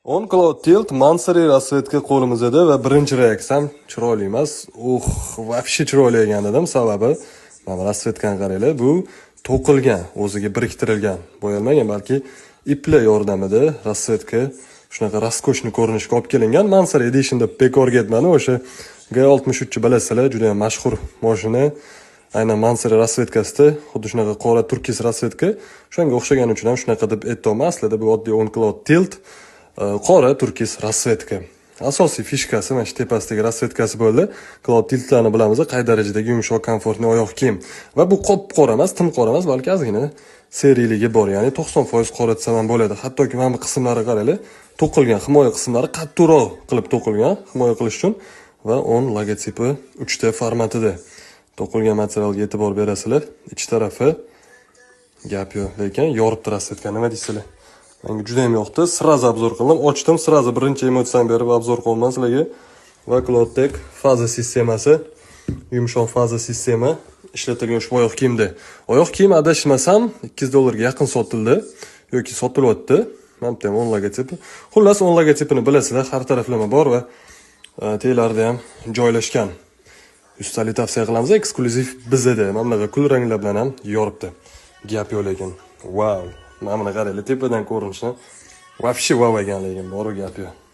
On Cloud Tilt Mansory расцветка qo'limizda va birinchi reaksiyam chiroyli emas. Uh, вообще chiroyli ekan dedim. Sababi mana расцветка ni qaranglar, bu to'qilgan, o'ziga biriktirilgan, bo'yalmagan, balki iplar yordamida расцветка shunaqa роскошный ko'rinishga olib kelingan. Mansory Edition deb bekorga aytmadim. O'sha G63, bilasizlar, juda ham mashhur mashina. Aynan Mansory расцветка sida xuddi shunaqa qora turkis расцветка. O'shanga o'xshagani uchun ham shunaqa deb aytyapman. Aslida bu oddiy On Cloud Tilt qora turkis расцветка. Asosiy фишка si mana shu tepasidagi расцветка si bo'ldi. Cloud Tiltlarni bilamiz, qay darajadagi yumshoq, комфортный oyoq kiyim. Va bu qop qora emas, tim qora emas, balki ozgina серый ligi bor, ya'ni 90% qora desam ham bo'ladi. Hattoki mana bu qismlari qaranglar, to'qilgan, himoya qismlari qattiqroq qilib to'qilgan, himoya qilish uchun va On logotipi 3D formatida. To'qilgan materialga e'tibor berasizlar. Ich tarafi gap yo'q, lekin yorib turadi. Nima deysizlar? Menga juda ham yoqdi. Сразу обзор qildim, ochdim, сразу birinchi emotsiyani berib обзор qilyapman sizlarga. Va CloudTec faza sistemasi, yumshoq faza sistema ishlatilgan ushbu oyoq kiyimda. Oyoq kiyim, adashmasam, 200 dollarga yaqin sotildi yoki sotilyapti. Mana bu ham On logotipi. Xullas, On logotipini bilasizlar, har taraflama bor va taglarida ham joylashgan. Ustali tavsiya qilamiz, eksklyuziv bizada. Mana bunaqa kul ranglar bilan ham yoribdi. Gap yo'q lekin. Vau. Mana buni qaranglar, tepadan ko'rinishini. Вообще vau ekan lekin, bor gap yo'q.